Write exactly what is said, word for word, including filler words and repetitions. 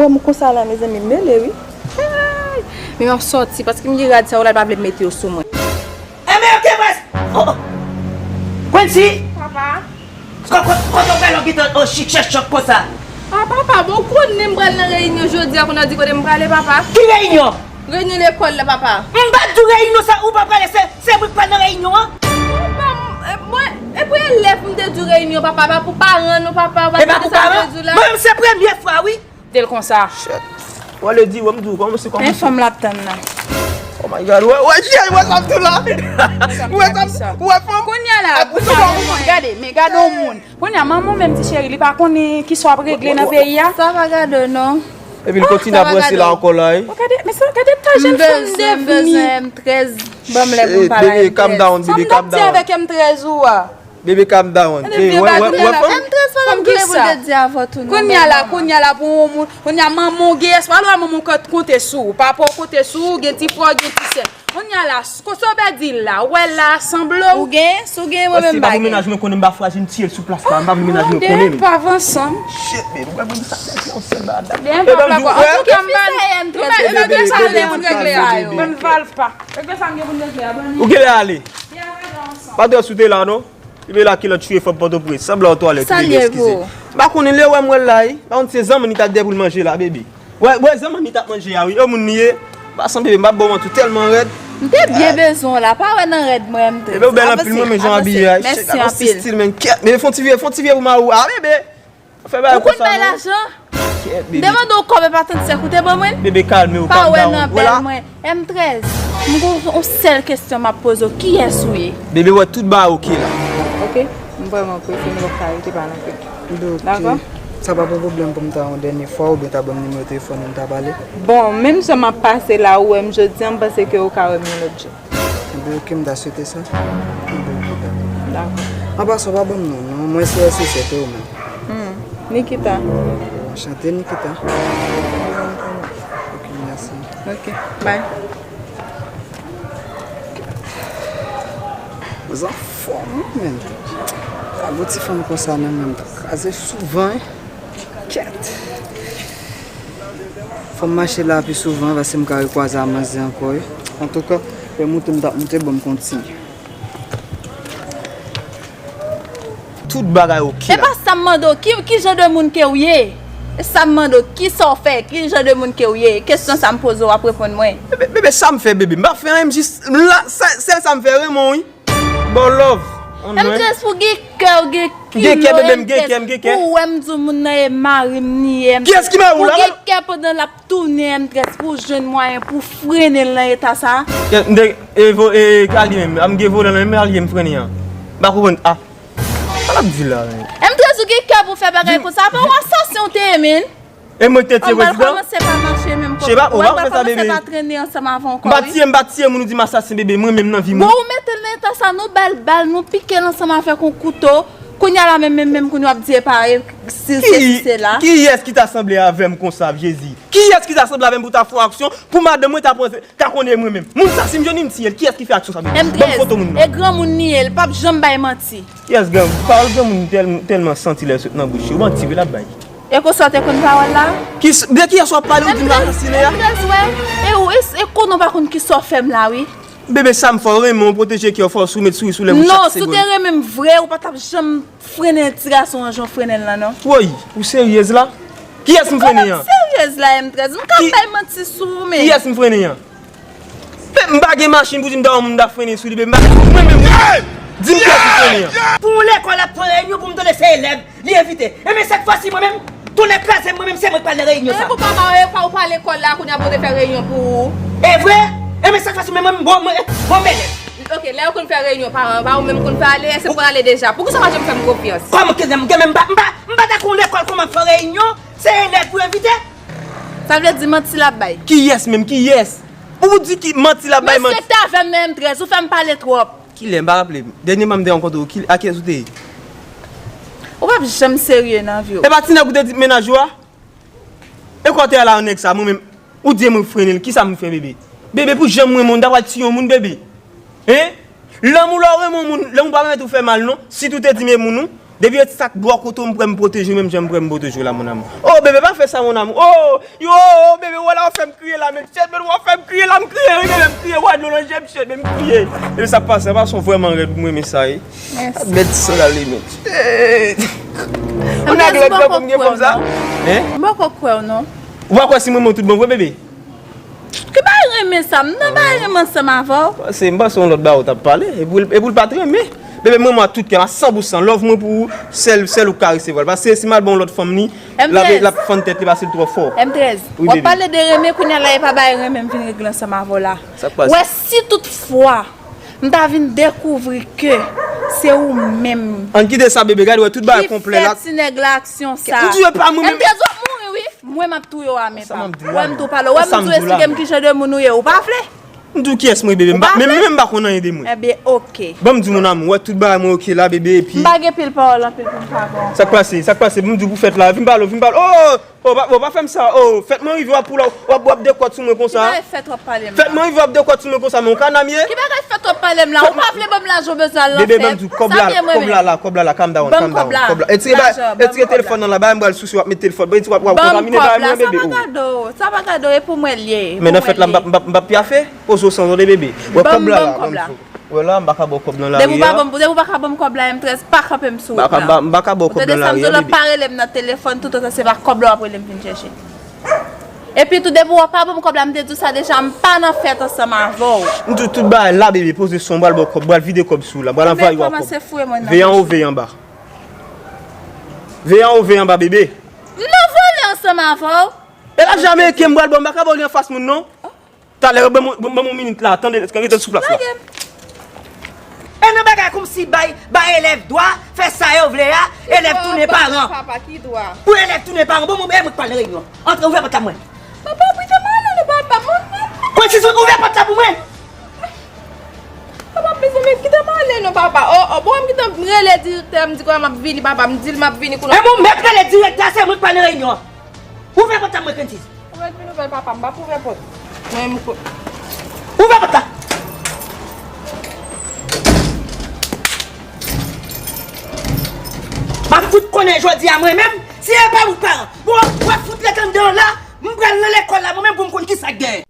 M konsa la, mezanmi, m mele, wi. Hey! Men m ap sòti, paske m gen rad sa yo la, l pa vle mete yo sou mwen. Enben, ok, près. Oh, oh. Quincy! Papa? Kò-, kò-, kote w pral w gentan, oh, chik chèch chòk konsa? Ah, papa, bon, konnen m pral nan reyinyon jodi a, kounye a w di kote m prale, papa. Ki reyinyon? Reyinyon lekòl la, papa. M pa di w reyinyon sa, ou pa prale, se, se mwen k pral nan reyinyon an. Papa, m, e, mwen, e pou elèv m te di w reyinyon, papa, pa pou paran nou, papa, ou pa tande sa m te di w la? E pa pou paran? Mwen menm se premye fwa, wi. Te l konsa. Shit. Wè le di, wè m di w, kòman se kòman. Men fanm l ap tann nan. Oh my God, wè, wè, cheri, wè sa m di w la. Wè sa m, wè fanm. Kounye a la, gade, men gade yon moun. Kounye a, manman w menm ti cheri, li pa konnen kisa w ap regle nan peyi a. Sa pa gade, non. Epi l kontinye ap ranse la ankò la, wi. Gade, men sa, gade ta jèn fanm devni. M bezwen M trèz, ban m lè pou m pale a M trèz. Bebe, calm down, bebe, calm down. Sa m t ap di avèk M trèz ou a? Bebe, calm down. Ey, wè, wè, wè, fanm. M trèz pa nan vle pou l te di avè w tou, non. Kounye a la, kounye a la, pou yon moun, kounye a, manman w gen espwa, alò manman w konte sou ou. Papa w konte sou ou, gen ti frè w, gen ti sè. Kounye a la, s-, kote w pèdi l la, ou wè l la, sanble w. Ou gen, si w gen, mwen menm m pa gen. Mennaj mwen konnen m pa frajil, m tiye l sou plas la, m pa vle mennaj mwen konnen m. Demen pa avanse ansanm. Shit, baby, mwen menm sa tèt yon sèl bagay. Demen pa avanse ansanm. Antouka, m pa, nou mèt, nou mèt regle sa, nou mèt regle sa yo. Bann valpa. Regle sa m gen pou n regle a, ban li. Ou genlè ale. Pa dwèt sou te la, non? Bebe la kilòt chire fanm Pòtoprens. Sanble w twalèt, bebe, eskize. M pa konnen lè w wè m wè l la, wi. Pa konn se zanmann li t ap dèyè pou l manje la, bebe. Wè, wè zanmann li t ap manje a, wi. Yon moun li ye. M pa sanble, bebe, m ap ba w manti, w tèlman rèd. M te byen bezwen w la. Pa wè nan rèd mwen, M trèz. Bebe, ou bèl anpil, mwen renmen jan w abiye a. Mèsi anpil. Gon ti stil, men. Kèt, bebe, fè yon ti vye, fè yon ti vye pou mari w. Ah, bebe. Fè bagay konsa non. Ou konn bay lajan? Kèt, bebe. M te mande w kòb e pa trannsenk ou te ban mwen? Bebe, kalme w, calm down. Pa wè nan bèl mwen. M trèz, m gon yon sèl kesyon m ap poze w, kiyès ou ye? Bebe, wè tout bagay oke la. Oke, m vrèman prese, m p ap ka rete pa nan kè. Dakò? Sa pa pou pwoblèm pou m ta yon dènye fwa oubyen ta ban m nimewo telefòn ou m ta pale? Bon, menm jan m ap pase la, ou wè m jodi a, m panse ke ou ka wè m yon lòt jou. Ebyen, oke, m ta swete sa. Ebyen, oke, dakò. Dakò. An pasan, pa ban m non, non. Mwen se S S F, e ou menm? Hmm. Nikita. Anchante, Nikita. Oke, mèsi. Oke, bye. Mwen anfòm, wi, men. Pa gon ti fanm konsa nan men m. Kraze souvan, wi. Kèt. Fò m mache la pi souvan, paske m ka rekwaze a manzè ankò, wi. Antouka, lè moute m t ap moute, bon, m kontinye. Tout bagay oke la. E pa sa m mande w, ki, ki jan de moun ke w ye? E sa m mande w, kisa w fè? Ki jan de moun ke w ye? Kesyon sa m poze w, w ap reponn mwen. Bebe, bebe, sa m fè, bebe? M pa fè anyen, m jis, m la, sèl, sèl sa m fè, renmen w, wi. Ba w love. M trèz pou gen kè, w gen kilò, M trèz. Ou wè m di w moun nan e mari m li ye, M trèz. Kiyès ki mari w la? Ou gen kè pandan l ap tounen, M trèz, pou w jwenn mwayen pou w frennen l nan eta sa. M te, e, vo, e, ka li menm, a m gen volan nan men m, al ye m frennen an. M pa konprann, a. Sa l ap di la, men? M trèz, ou gen kè pou w fè bagay konsa, apa w asasen w te ye, men? E mwen ki te tiye prezidan? Ou pral kòmanse pa mache menm kot mwen, ou pral kòmanse pa trennen ansanm avè w ankò, wi. M pa tiye, m pa tiye moun, ou di m asasen, bebe, mwen menm nan vi m. Bon, ou mete l nan eta sa, nou ba l bal, nou pike l ansanm avèk yon kouto. Kounye a la menm, menm, menm, kounye a w ap di e pa e, si se, si se la. Kiyès ki ta sanble avè m konsa, Jezi? Kiyès ki ta sanble avè m pou ta fè yon aksyon, pou madanm mwen ta pran, ta konnen mwen menm? Moun sa, si m jwenn li, m tiye l. Kiyès ki fè aksyon sa, bebe? Ban m foto moun nan. E granmoun li ye, l p ap janm bay manti. Kiyès gran, pawòl granmoun tèl-, tèlman santi lè l sot nan bouch li, ou manti vre l ap bay. E konsa w te konn pawòl la? Ki s-, de kiyès w ap pale, ou di m la asasine a? M trèz, wè. E ou, e, e konnen w pa konn kisa w fè m la, wi. Bebe, sa m fè w, renmen w, pwoteje kè w, fòs ou, met souri sou lèv ou chak segonn. Non, si w te renmen m vre, ou pa t ap janm frennen ti gason an jan w frennen l lan, non. Woy, ou seryez la? Kiyès m frennen an? Ou pa seryez la, M trèz. M ka bay manti sou ou, men. Kiyès m frennen an? Bebe, m pa gen machin pou di m ta yon moun ta frennen sou li, bebe, m pa, mwen menm, di m kiyès m frennen an. Pou yon lekòl ap pran reyinyon pou m tande se elèv li envite. Enben sèt fwa si mwen menm, tonnè kraze m, mwen menm se mwen k pral nan reyinyon sa. Enben pou papa w, e pa ou pa lekòl la, kounye a pou te fè reyinyon pou ou. E vre? Enben sèt fwa si mwen menm, bon, mwen, bon, m elèv. Ok, lè yo konn fè reyinyon, paran pa ou menm konn fè ale, èske m pral ale deja? Poukisa w pa janm fè m konfyans? Kòman ke m gen menm, m pa, m pa, m pa dakò yon lekòl kòman fè reyinyon, se elèv pou envite? Sa vle di manti l ap bay. Kiyès menm? Kiyès? Ou di ki manti l ap bay manti? Mesye k t avè m nan M trèz, ou fè m pale twòp. Kilè? M pa raple m. Dènyèman m te rankontre w, ki, a kiyès ou te ye? Ou p ap janm serye nan vi w. E pa ti nèg ou te di mennaj ou a? E kote a la nèg sa, mwen menm, ou di e mwen k frennen l, kisa m fè, bebe? Bebe, pou jan m renmen w, m ta pral tiye yon moun, bebe. Hein? Lanmou, lè w renmen yon moun, lanmou pa pèmèt ou fè mal, non. Sitou te di m e moun ou, Depi yo ti sa k bò kote w, m prè m pwoteje w, menm jan m prè m pwoteje w la, mon amour. Oh, bebe, pa fè sa, mon amour. Oh, yo, oh, bebe, wè la w fè m kriye la, men shit, men w fè m kriye la, m kriye, wi, bebe, m kriye, wè dlo nan je m, shit, men m kriye. Bebe, sa k pase, sa pa son vrèman rèd, m renmen sa, wi. Mèsi. Bèl ti sandal li, men. Shit. Mwen nèg lòt tan pou m gen fanm sa. Hein? M poko kwè w, non. Ou pa kwè si m renmen w tout bon vre, bebe? Ki bay renmen sa? M nan bay renmen ansanm avè w. Se, m panse yon lòt bagay ou t ap pale. E pou l, e pou l pa t renmen. Bebe, m renmen w ak tout kè m, a san pou san. Love mwen pou ou, sèl, sèl ou k ka resevwa l. Paske si m al ba yon lòt fanm li, l ap, l ap fann tèt li paske l twò fò. M trèz. Wi, bebe. W ap pale de renmen, kounye a la, e pa bay renmen m vin regle ansanm avè w la. Sa k pase? Wè, si tout fwa m ta vin dekouvri ke se ou menm. Ann kite sa, bebe, gade, wè, tout bagay konplè la. Ki fè ti nèg la aksyon sa. M di yo pa mwen menm. M trèz, w ap mouri, wi. Mwen m ap touye w a men pa m. Wè m tou pale. Wè m tou esplike m ki jan de moun ou ye. Ou pa vle? M di w kiyès mwen, bebe. M pa, men, men m pa konn anyen de mwen. Ebyen, oke. Ban m di w, mon amour, wè tout bagay mwen oke la, bebe, epi. M pa gen pil pawòl anpil pou m pa ba w. Sa k pase? Sa k pase? Ban m di w pou fèt la. Vin pale, vin pale. Oh! Oh, pa, oh, pa fè m sa. Oh, fèt mwen rive, w ap pou la, w ap, w ap dekòt sou mwen konsa. Ki bagay fèt w ap pale m la? Fèt mwen rive, w ap dekòt sou mwen konsa, men w ka nan m ye? Ki bagay fèt w ap pale m la? Ou pa vle ban m lajan w bezwen al nan fèt? Bebe, ban m di w, kòb la, kòb la la, kòb la la, calm down, calm down, kòb la. Etire telefòn nan la, bay m, m pral sou, sou, w ap met telefòn, ban m, etire, w ap, w ap kontamine bagay mwen, bebe. Sa pa gade w, sa pa gade w, e pou mwen l ye. Men nan fèt la, m p ap, m p ap, m p ap pyafe, poze w san tande, bebe. Wè kòb la la, ban m sou. Wè la, m pa ka ba w kòb nan lari a. Depi w pa ban m, depi w pa ka ban m kòb la, M trèz, pa kanpe m sou wout la. M pa, m pa ka ba w kòb nan lari a, bebe. Ou tande sa m di w la, pa rele m nan telefòn, toutotan se pa kòb la w ap rele m vin chèche. Epi tou, depi w pa ban m kòb la, m te di w sa deja, m pa nan fèt ansanm avè w. M di w tout bagay la, bebe, poze son, m pral ba w kòb, m pral vide kòb sou ou la, m pral anvayi w ak kòb. Veye anwo, veye anba. Veye anwo, veye anba, bebe. M nan vole ansanm avè w. E lap Jamaican, m pral ba w, m pa ka ba w li anfas moun, non. Talè, ban m, ban m, ban m yon minit la, tande, rete sou plas la. Lage m. E nan bagay kòmsi bay, bay elèv dwa, fè sa yo vle a, elèv tounen paran. Papa, ki dwa? Pou elèv tounen paran, bon, bon, e mwen k pral nan reyinyon. Antre, ouvè pòt la pou mwen. Papa, kite m ale non, papa, mwen. Mwen, Tizou, ouvè pòt la pou mwen. Papa, mezanmi, kite m ale non, papa. Oh, oh, bon, m kite m rele direktè, m di kòman m ap vini, papa, m di l m ap vini kounye a. E bon, mèt rele direktè a, se mwen k pral nan reyinyon. Ouvè pòt la pou mwen, Kentis. Ou mèt vin ouvè l, papa, m p ap ouvè pòt. Mwen, m ko- Ouvè pòt la! M ap fout konnen jodi a mwen menm, si e pa wout paran. Bon, w ap fout ret anndan an la, m pral nan lekòl la, mwen menm pou m konn kisa k genyen.